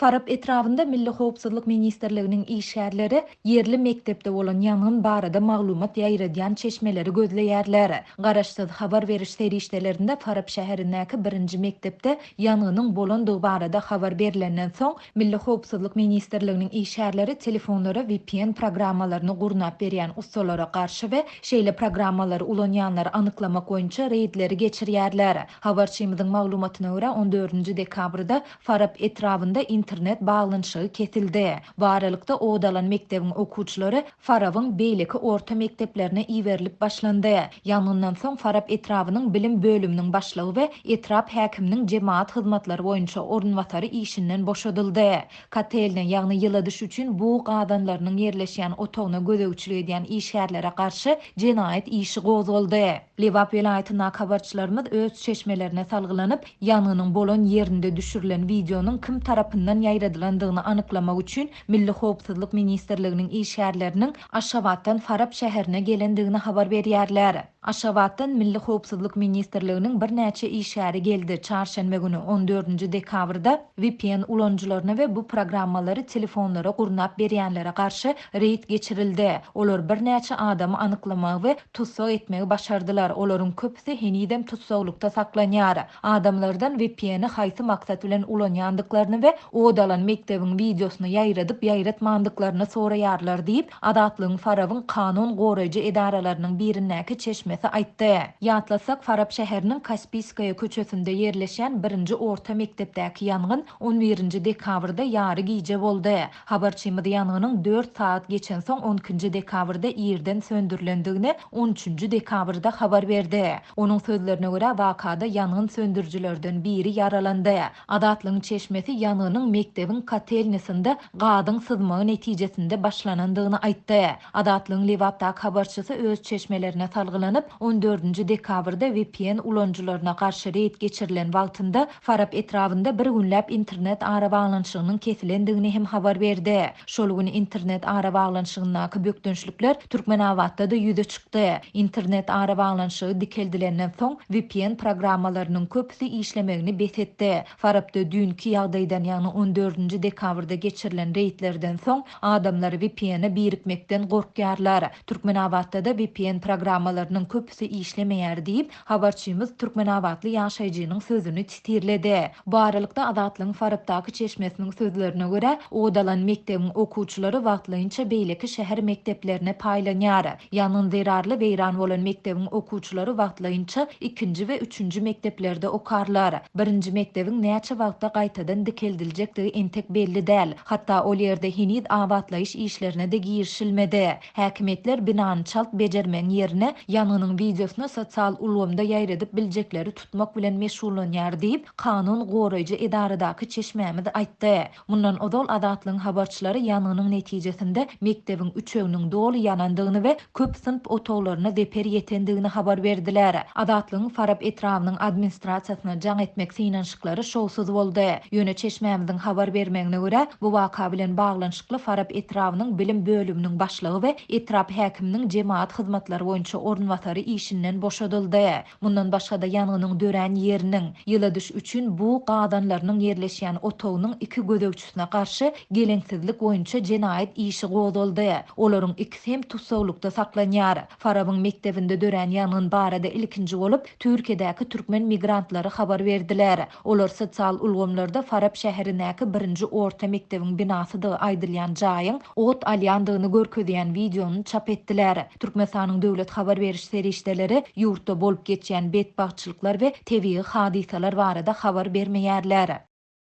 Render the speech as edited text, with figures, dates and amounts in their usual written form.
Farap etrabynda Milli howpsuzlyk ministrliginiň işgärleri ýerli mekdepde bolan ýangyn barada maglumat ýaýradýan çeşmeleri gözleýärler. Garaşsyz habar beriş serişdelerinde Farap şäherindäki birinji mekdepde ýangynyň bolandygy barada habar berlenden soň, Milli howpsuzlyk ministrliginiň işgärleri telefonlara vpn programmalaryny gurnap berýän ussalara garşy we şeýle programmalary ulanýanlary anyklamak boýunça reýdleri geçirýärler. Habarçymyzyň maglumatyna görä, on dördünji dekabrda Farap etrabynda internet baglanyşygy kesildi. Bu aralykda, ot alan mekdebiň okuwçylary Farabyň beýleki orta mekdeplerine iberilip başlandy. Ýangyndan soň Farap etrabynyň bilim bölüminiň başlygy we etrap häkiminiň jemagat hyzmatlary boýunça orunbasary işinden boşadyldy. Kotelnä, ýagny ýyladyş üçin bug gazanlarynyň ýerleşýän otagyna gözegçilik edýän işgärlere garşy jenaýat işi gozgaldy. Lebap welaýatyndaky habarçylarymyz öz çeşmelerine salgylanyp, ýangynyň bolan ýerinde düşürilen wideonyň kim tarapyndan ýaýradylandygyny anyklamak üçin Milli howpsuzlyk ministrliginiň işgärleriniň Aşgabatdan Farap şäherine gelendigini habar berýärler. Aşgabatdan Milli howpsuzlyk ministrliginiň birnäçe işgäri geldi, çarşenbe güni, on dördünji dekabrda, vpn ulanyjylaryna we bu programmalary telefonlara gurnap berýänlere garşy reýd geçirildi. Olar birnäçe adamy anyklamagy we tussag etmegi başardylar, olaryň köpüsi henizem tussaglykda saklanýar. Adamlardan vpn-i haýsy maksat bilen ulanýandyklaryny we ot alan mekdebiň wideosyny ýaýradyp-ýaýratmandyklaryny soraýarlar diýip, Azatlygyň Farabyň kanun goraýjy edaralarynyň birindäki çeşmesi aýtdy. Ýatlatsak, Farap şäheriniň Kaspiýskaýa köçesinde ýerleşýän birinji orta mekdepdäki ýangyn on birinji dekabrda ýary gije boldy. Habarçymyz ýangynyň dört sagat geçensoň on ikinji dekabrda irden söndürilendigini on üçünji dekabrda habar berdi. Onuň sözlerine görä, wakada ýangyn söndürijilerden biri ýaralandy. Azatlygyň çeşmesi ýangynyň mekdebiň kotelnisinde gazyň syzmagy netijesinde başlanandygyny aýtdy. Azatlygyň Lebapdaky habarçysy öz çeşmelerine salgylanyp, on dördünji dekabrda vpn ulanyjylaryna garşy reýd geçirilen wagtynda Farap etrabynda bir günläp internet arabaglanyşygynyň kesilendigini hem habar berdi. Şol gün internet arabaglanyşygyndaky bökdençlikler Türkmenabatda-da ýüze çykdy. Internet arabaglanyşygy dikeldilenden soň, vpn programmalarynyň köpüsi işlemegini bes etdi. Farapda düýnki ýagdaýdan, ýagny on dördünji dekabrda geçirilen reýdlerden soň, adamlar vpn-e birikmekden gorkýarlar. Türkmenabatda-da vpn programmalarynyň köpüsi işlemeýär diýip, Habarçymyz türkmenabatly ýaşaýjynyň sözüni titirledi. Bu aralykda, Azatlygyň Farapdaky çeşmesiniň sözlerine görä, ot alan mekdebiň okuwçylary wagtlaýynça beýleki şäher mekdeplerine paýlanýar. Ýangyn zerarly weýran bolan mekdebiň okuwçylary wagtlaýynça ikinji we üçünji mekdeplerde okarlar. Birinji mekdebiň näçe wagtda gaýtadan dikeldiljekdigi entek belli däl. Hatda ol ýerde heniz abatlaýyş işlerine-de girişilmedi. Häkimiýetler binany çalt bejermegiň ýerine, ýangynyň wideosyny sosial ulgamda ýaýradyp biljekleri tutmak bilen meşgullanýar diýip, kanun goraýjy edaradaky çeşmämiz aýtdy. Mundan ozal Azatlygyň habarçylary ýangynyň netijesinde mekdebiň üçeginiň doly ýanandygyny we köp synp otaglaryna zeper ýetendigini habar berdiler. Azatlygyň Farap etrabynyň administrasiýasyna jaň etmek synanyşyklary şowsuz boldy. Ýöne çeşmämiziň habar bermegine görä, bu waka bilen baglanyşykly Farap etrabynyň bilim bölüminiň başlygy we etrap häkiminiň jemagat hyzmatlary boýunça orunbasary işinden boşadyldy. Mundan başga-da ýangynyň dörän ýeriniň, ýyladyş üçin bug gazanlarynyň ýerleşýän otagynyň iki gözegçisine garşy geleňsizlik boýunça jenaýat işi gozgaldy. Olaryň ikisi hem tussaglykda saklanýar. Farabyň mekdebinde dörän ýangyn barada ilkinji bolup, Türkiýedäki türkmen migrantlary habar berdiler. Olar sosial ulgamlarda Farap şäherindäki birinji orta mekdebiň binasydygy aýdylýan jaýyň ot alýandygyny görkezýän wideony çap etdiler. Türkmenistanyň döwlet habar beriş serişdeleri ýurtda bolup geçýän betbagtçylyklar we tebigy hadysalar barada habar bermeýärler.